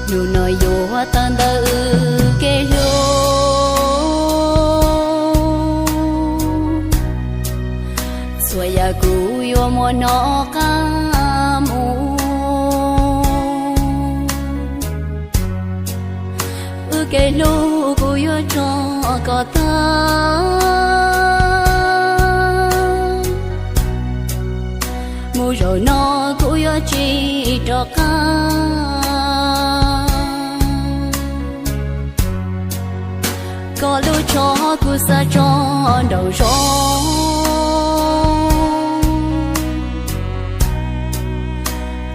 Hnub no yuav tawm ntawm wb kev hlub, txhua yam kuv yuav muab hnov qab mus. Wb kev hlub kuv yuav tso kom tag, mus zaum no kuv yuav tsis rov qab. Koj lub tsho kuv xa tso nraum zoov,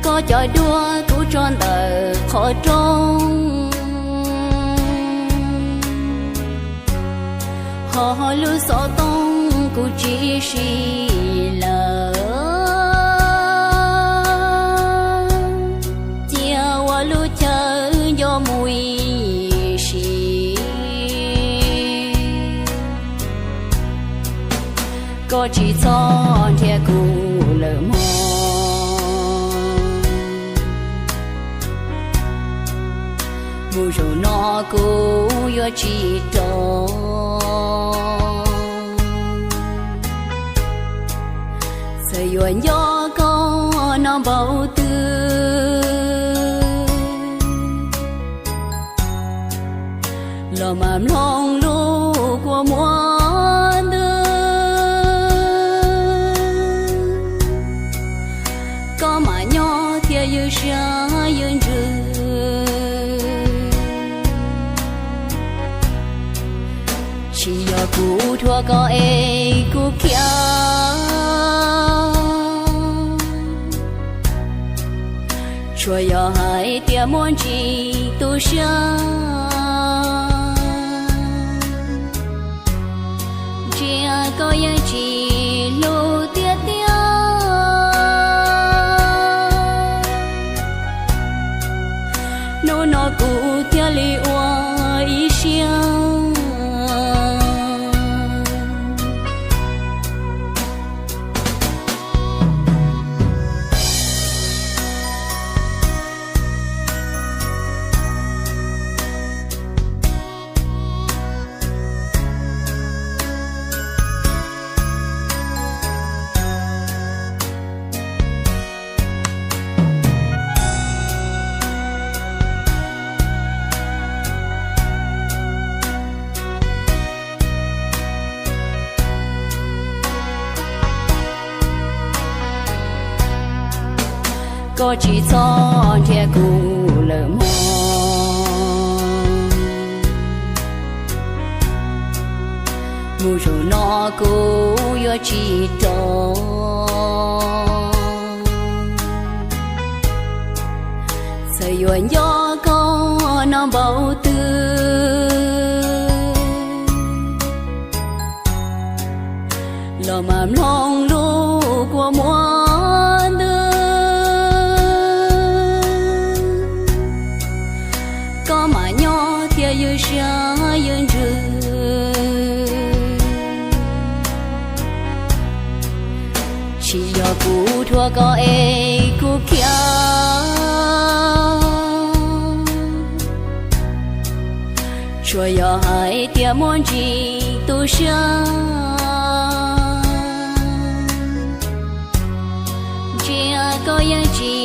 koj cov duab kuv tso ntawm qhov rooj. Ho lub xov tooj kuv tsis siv lawm, cia ua lub chaw nco mus ib sim. Koj tsis txhob nrhiav kuv lawm mog, mus zaum no kuv yuav tsis rov. Txawm yuav nco koj no npaum twg los mam mloog lub kua muag ntws. Koj mam nyob thiab ywj siab ywj ntsws. Tsis yog kuv thuam koj es kuv khiav, tsuas yog hais tias muaj ntsis tu siab. Ntsia koj yeej tsis hlub tiag tiag, hnub no kuv thiaj li ua ib siab. Koj tsis txhob nrhiav kuv lawm mog, mus zaum no kuv yuav tsis rov. Txawm yuav nco koj no npaum twg los mam mloog lub kua muag ntws. Koj mam nyob thiab ywj siab ywj ntsws. Tsis yog kuv thuam koj es kuv khiav, tsuas yog hais tias muaj ntsis tu siab. Ntsia koj yeej tsis